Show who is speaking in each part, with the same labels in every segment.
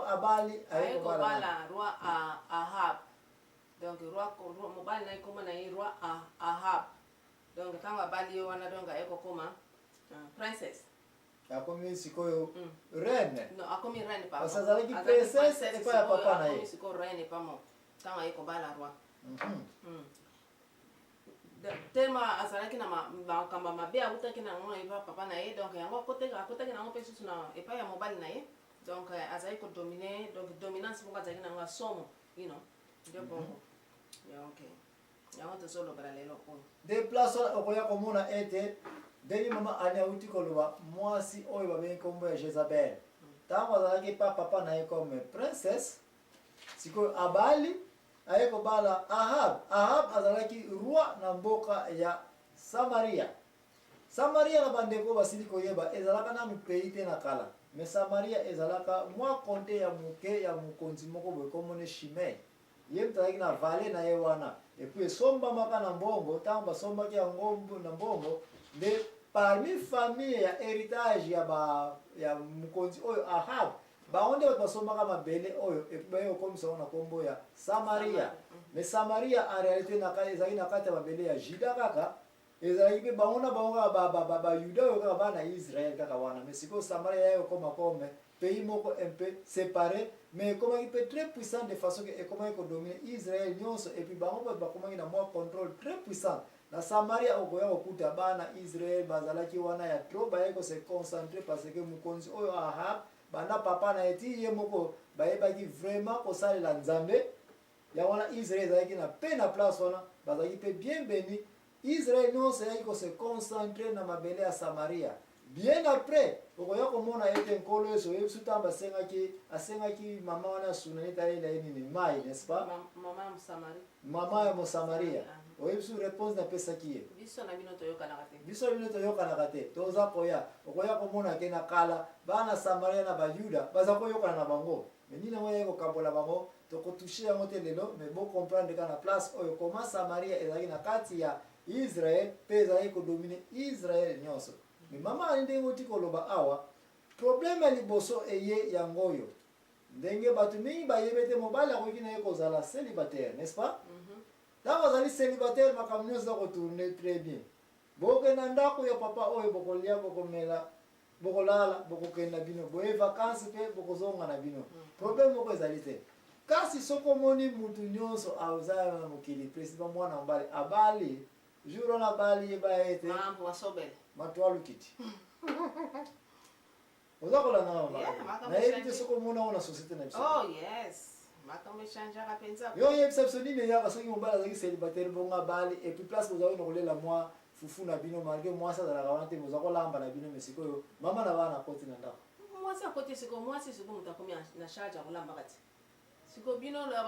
Speaker 1: abali, aye
Speaker 2: aye
Speaker 1: kobala nani?
Speaker 2: Kobala roi Ahab. Donc roi, mobali na ye, kombo na ye roi Ahab. Donc ntango abali ye wana, donc aye kokoma princesse.
Speaker 1: Akomi sikoyo reine.
Speaker 2: Non, akomi reine, pardon.
Speaker 1: Parce azalaki princesse epai ya papa na ye.
Speaker 2: Akomi sikoyo reine pamo ntango aye kobala roi. Tellement azalaki na makambo mabe awutaki na yango epa papa na ye, donc yango akotaki na yango mpe susu na epai ya mobali na ye. Donc azalaki kodominer, donc dominance moko azalaki na yango ya somo nde bongo. Donc yango tozolobela lelo oyo.
Speaker 1: Nde place wana okoya komona ete ndenge mama Ani awuti koloba, mwasi oyo babengi nkombo ya Jezabel, ntango azalaki pa papa na ye comme princesse, sikoyo abali, aye kobala Ahab. Ahab azalaki roi na mboka ya Samaria. Samaria, na bandeko basili koyeba, ezalaka nanu pays te na kala, mais Samaria ezalaka mwa comté ya moke ya mokonzi moko boye, komone Shimei. Ye moto azalaki na vallée na ye wana, et puis esombamaka na mbongo. Ntango basombaki yango na mbongo, nde parmi famille ya héritage ya mokonzi oyo Ahab, bango nde bato basombaka mabele oyo, et puis baye kokomisa yango na nkombo ya Samaria. Mais Samaria en réalité ezalaki na kati ya mabele ya Juda kaka, ezalaki mpe bango na bango kaka Bayuda oyo kaka bana ya Israel kaka wana. Mais sikoyo Samaria ya ekoma comme pays moko un peu séparé, mais ekomaki mpe très puissant, de façon ke ekomaki kodominer Israel nyonso. Et puis bango bato bakomaki na mwa contrôle très puissant na Samaria. Okoya kokuta bana Israel bazalaki wana ya trop, baye kose concentrer parce que mokonzi oyo Ahab, banda papa na ye ti ye moko, bayebaki vraiment kosalela Nzambe. Yango wana Israel ezalaki na mpe na place wana, bazalaki mpe bien béni. Israel nyonso eyaki kose concentrer na mabele ya Samaria. Bien après, okoya komona ete Nkolo Yesu, oyebi so ntango basengaki, asengaki mama wana ya Sunamite ayela ye nini? Mai, n'est-ce pas?
Speaker 2: Mama ya Mosamari.
Speaker 1: Mama ya Mosamaria, oyebi so réponse napesaki ye?
Speaker 2: Biso na bino toyokanaka te.
Speaker 1: Biso na bino toyokanaka te. Toza koya, okoya komona ke na kala bana Samaria na Bayuda baza koyokana na bango, mais nini yango eyaki kokabola bango? Tokotoucher yango te lelo, mais bocomprendre kaka na place oyo comment Samaria ezalaki na kati ya Israel mpe ezalaki kodominer Israel nyonso. Mais mama Ali, ndenge oti koloba awa, problème ya liboso eye yango oyo, ndenge bato mingi bayebi ete mobali akoki na ye kozala célibataire, n'est-ce pas? Ntango azali célibataire, makambo nyonso eza kotourner très bien. Bokenda ndako ya papa oyo, bokolia, bokomela, bokolala, bokokenda bino boye vacances mpe bokozonga na bino, problème moko ezali te. Kasi soki omoni mutu nyonso aza na mokili, président mwana mobali abali, jour wana abali, yeba ete
Speaker 2: Makambo wasobele.
Speaker 1: Matwalu kiti oza kolanda na mama.
Speaker 2: Yeah, makambo
Speaker 1: Nayebi te
Speaker 2: echange.
Speaker 1: soki omona ngo na société na biso.
Speaker 2: Oh yes, makambo echangeaka mpenza.
Speaker 1: Yo oyebisa biso nini eyaka soki mobali azalaki célibataire, bongo abali, et puis place bozalaki na kolela mwa fufu na bino, malgré mwasi azalaka wana te, boza kolamba na bino, mais sikoyo mama na bana akoti na ndako?
Speaker 2: Mwasi akoti sikoyo, mwasi sikoyo moto akomi na charge ya kolambaka ti sikoyo bino na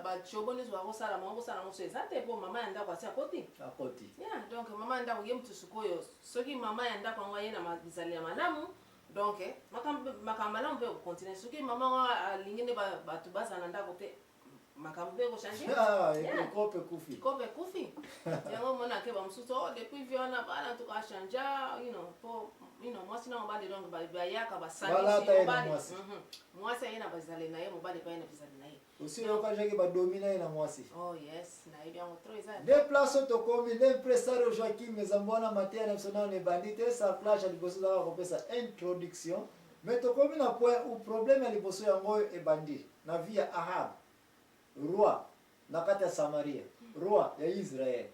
Speaker 2: batiobo nyonso bakosala bango kosala yango so eza te, mpo mama ya ndako asi akoti.
Speaker 1: Akoti.
Speaker 2: Yeah, donc mama ya ndako ye motu sikoyo, soki mama ya ndako yango aye na bizaleli ya malamu, donc makambo malamu mpe ekocontinuer. Soki mama yango alingi nde bato bazala na ndako te, makambo mpe ekochanger.
Speaker 1: Ah,
Speaker 2: Yeah.
Speaker 1: ekope ekufi.
Speaker 2: Kope ekufi. Yango omonake bamosusu, oh, depuis vie wana bana tuka achangea po mwasi na mobali, donc bayaka basangisi.
Speaker 1: Balata ye na
Speaker 2: Mobali
Speaker 1: mwasi.
Speaker 2: Mwasi aye na bizaleli na ye, mobali mpe aye na bizaleli na ye.
Speaker 1: Osi oyoka jaki badomina ye na mwasi?
Speaker 2: Oh yes, nayebi yango trop, eza
Speaker 1: Nde place oyo tokomi, l'impresario Joaquim Ezambo wana, mateya na biso nano ebandi te. Sarclage ya liboso ezalaka kopesa introduction, mais tokomi na point où problème ya liboso yango oyo ebandi na vie ya Ahab, roi na kati ya Samaria, roi ya Israel.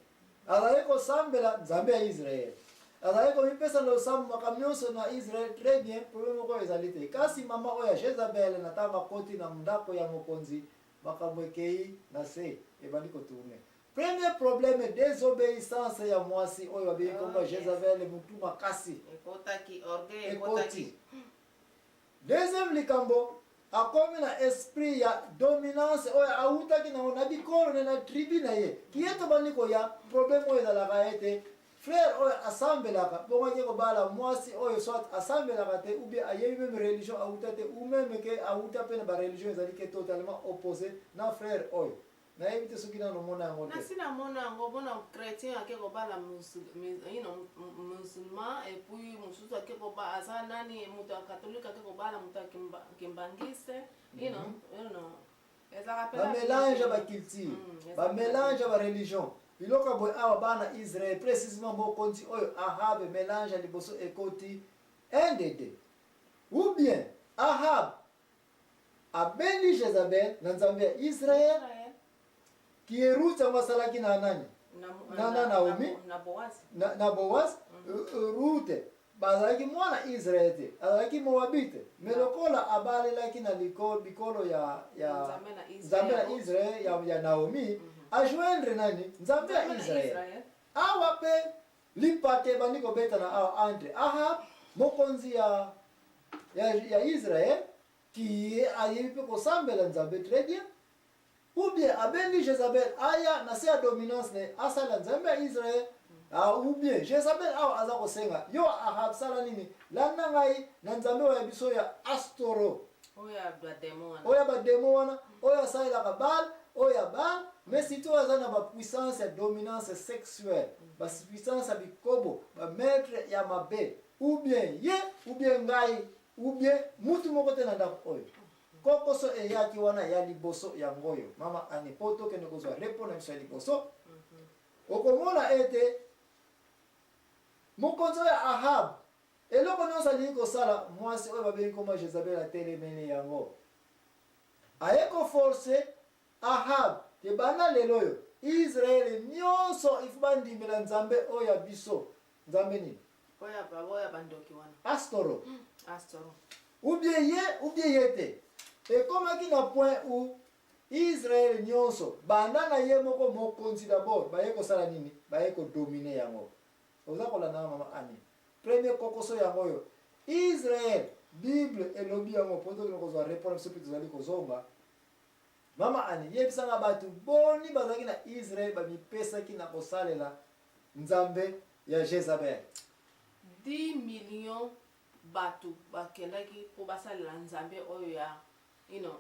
Speaker 1: Azalaki kosambela Nzambe ya Israel, azalaki komipesa na losambo, makambo nyonso na Israel très bien, problème moko ezali te. Kasi mama oyo ya Jezabel, na ntango akoti na ndako ya mokonzi, makambo ekei na se, ebandi kotourner. Premier problème, désobéissance ya mwasi oyo babengi nkombo ya Jezabel, motu makasi.
Speaker 2: Ekotaki orgueil.
Speaker 1: Ekoti.
Speaker 2: Ekotaki.
Speaker 1: Deuxième likambo, akomi na esprit ya dominance oyo awutaki nango na bikolo na tribu na ye. Kiye tobandi koya, problème oyo ezalaka ete frère oyo asambelaka, bongo ake kobala mwasi oyo soit asambelaka te, ou bien ayebi même religion awuta te, ou même ke awuta mpe na bareligion ezali ke totalement opposé na frère oyo. Nayebi te soki nanu omona yango te.
Speaker 2: Nasi namona yango, omona chretien ake kobala musulman et puis mosusu ake koba aza nani moto ya catholique ake kobala moto ya kimbangiste you know. Ezalaka
Speaker 1: Ba
Speaker 2: pena
Speaker 1: melange ya
Speaker 2: bien
Speaker 1: ba
Speaker 2: te.
Speaker 1: culture,
Speaker 2: Mm,
Speaker 1: ba
Speaker 2: ezalaka
Speaker 1: melange
Speaker 2: bien.
Speaker 1: ya ba religion. Biloko ya boye awa bana Israël précisément mokonzi oyo Ahab melange ya liboso ekoti un de deux. Ou bien Ahab abendi Jezabel na Nzambe ya Israël qui est Ruth yango asalaki na nani?
Speaker 2: Na,
Speaker 1: Na, na Naomi.
Speaker 2: na Boaz.
Speaker 1: Na Boaz, Ruth bazalaki mwana Israël te, azalaki Moabite. Mais lokola abalelaki na bikolo ya
Speaker 2: Nzambe na Israël.
Speaker 1: Nzambe na Israël ya Naomi, a joindre nani? Nzambe ya
Speaker 2: Nzambe na
Speaker 1: Israël.
Speaker 2: Israël.
Speaker 1: Awa pe lipate ebandi kobeta na awa entre Ahab, mokonzi ya Israël, qui ayebi pe kosambela Nzambe très bien, ou bien abendi Jezabel aya na se ya dominance ne asala Nzambe ya Israël, ou bien Jezabel awa aza kosenga yo Ahab sala nini, landa ngai na Nzambe oyo ya biso ya Astoro,
Speaker 2: oyo ya ba démon wana,
Speaker 1: oyo ya ba démon wana, oyo asalelaka Baal, oyo ya Baal, mais surtout aza na ba puissance ya dominance sexuelle, ba puissance ya bikobo, ba maître ya mabe, ou bien ye, ou bien ngai, ou bien mutu moko te na ndako oyo. Kokoso eyaki wana ya liboso ya ngoyo. Mama Annie, po tokende kozwa repos na biso ya liboso. Okomona ete mokonzi oyo Ahab, eloko nyonso alingi kosala, mwasi oyo babengi koma Jezabel atelemeli yango. Aye koforce Ahab ke banda lelo oyo Israël nyonso il faut bandimela Nzambe oyo ya biso. Nzambe nini?
Speaker 2: Oyo ya ba, oyo ya bandoki wana.
Speaker 1: Astoro.
Speaker 2: Astoro.
Speaker 1: Ou bien ye, ou bien ye te. Ekomaki na point où Israël nyonso banda na ye moko mokonzi d'abord baye kosala nini? Baye kodominer yango. Oza kolanda nga mama Annie. Premier kokoso yango oyo Israël, Bible elobi yango po tokende kozwa réponse biso pe tozali kozonga. Mama Annie, yebisanga bato boni bazalaki na Israël bamipesaki na kosalela Nzambe ya Jezabel.
Speaker 2: 10 millions bato bakendaki po basalela Nzambe oyo ya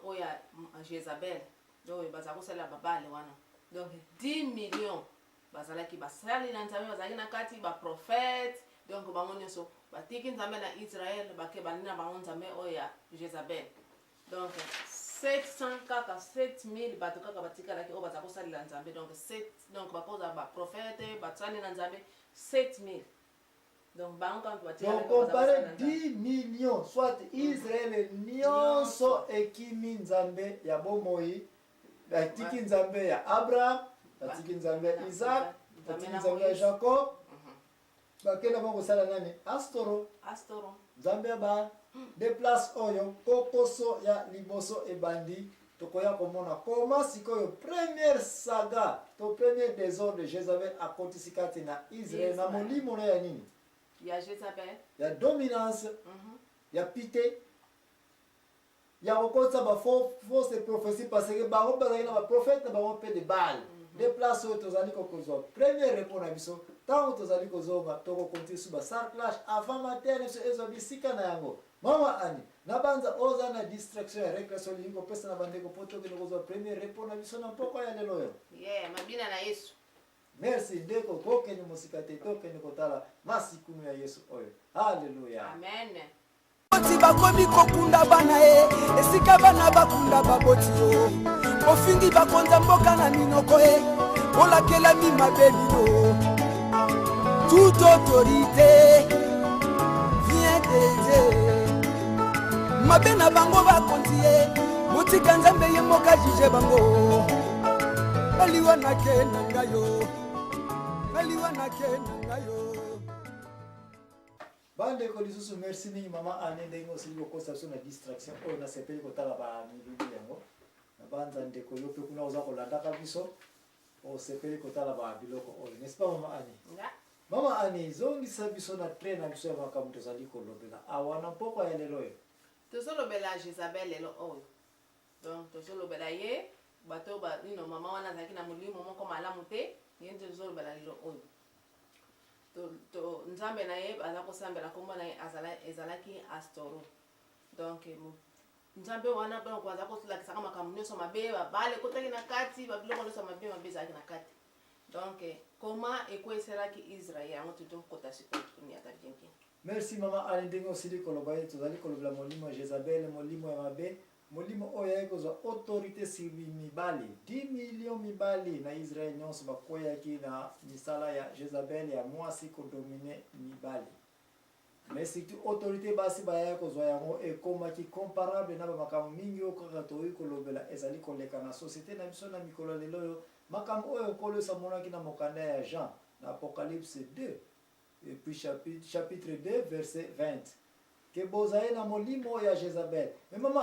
Speaker 2: oyo ya Jezabel, oyo baza kosalela babale wana. Donc 10 millions bazalaki basalela Nzambe, bazalaki na kati ba prophète, donc bango nyonso batiki Nzambe na Israël, bake bandi na bango Nzambe oyo ya Jezabel. Donc 700 kaka 7000 bato kaka batikalaki oyo baza kosalela Nzambe. Donc 7, donc bakoza ba prophète basalela Nzambe 7000. Donc bango kaka batikalaki
Speaker 1: Donc
Speaker 2: oyo baza
Speaker 1: comparé
Speaker 2: kosalela Nzambe.
Speaker 1: 10 millions, soit Israël nyonso ekimi Nzambe ya bomoi, batiki Nzambe ya Abraham, batiki Nzambe ya Isaac, batiki Nzambe ya Jacob, bakenda bango kosala nani? Astoro.
Speaker 2: Astoro.
Speaker 1: Nzambe ya ba de place oyo kokoso ya liboso ebandi, tokoya komona koma sikoyo première saga to premier désordre Jezabel akotisi kati na Israël na
Speaker 2: Israël.
Speaker 1: molimo na ya nini?
Speaker 2: Ya Jezabel.
Speaker 1: Ya dominance, ya pite, ya kokotisa ba fausse prophétie, parce que bango bazalaki na ba prophète na bango mpe de Baal. De place oyo tozali kokozwa première réponse na biso, ntango tozali kozonga tokokontinue su ba sarclage avant matin na biso ezwa bisika na yango. Mama Annie, na banza oza na distraction ya récréation olingi kopesa na bandeko po tokende kozwa première réponse na biso na mpokwa ya lelo oyo.
Speaker 2: Yeah, mabina na Yesu.
Speaker 1: Merci ndeko, kokende mosika te, tokende kotala masikunu ya Yesu oyo. Hallelujah.
Speaker 2: Amen.
Speaker 3: Boti bakomi kokunda bana ye, esika bana bakunda baboti yo. Ofingi bakonza mboka na minoko ye, olakelami mabe bino. Toute autorité vient de Dieu. Mabe na bango bakonzi ye, botika Nzambe ye moko ajuge bango. Baliwa na ke na ngai yo, baliwa na ke na ngai yo.
Speaker 1: Bandeko lisusu merci mingi mama Anne ndenge osili kokosa biso na distraction oyo nasepeli kotala ba milulu yango. Na banza ndeko yo pe kuna oza kolandaka biso, osepeli kotala ba biloko oyo, n'est-ce pas mama Anne?
Speaker 2: Nga.
Speaker 1: Mama Anne, zongisa biso na trait na biso ya makambo tozali kolobela awa na mpokwa ya lelo oyo.
Speaker 2: Tozolobela Jezabel lelo oyo. Donc tozolobela ye bato ba nino mama wana azalaki na molimo moko malamu te, ye nde tozolobela lelo oyo. Nzambe na ye aza kosambela kombo na ye ezalaki Astoro. Donc Nzambe wana donc aza kolakisaka makambo nyonso mabe, babale ekotaki na kati, babiloko nyonso mabe mabe ezalaki na kati. Donc comment ekweselaki Israel, yango tokota sikoyo tokoniata bien bien.
Speaker 1: Merci mama Annie, ndenge osili koloba ye, tozali kolobela molimo ya Jezabel, molimo ya mabe, molimo oyo ayaki kozwa autorité sur mibali 10 millions mibali na Israel nyonso bakweyaki na misala ya Jezabel ya mwasi kodominer mibali. Mais surtout autorité basi bayaki kozwa yango ekomaki comparable na bamakambo mingi oyo kaka tokoki kolobela ezali koleka na société na biso na mikolo ya lelo oyo. Makambo oyo Nkolo Yesu amonaki na mokanda ya Jean na Apocalypse 2 et puis chapitre 2 verset 20 ke bozali na molimo ya Jezabel. Mais mama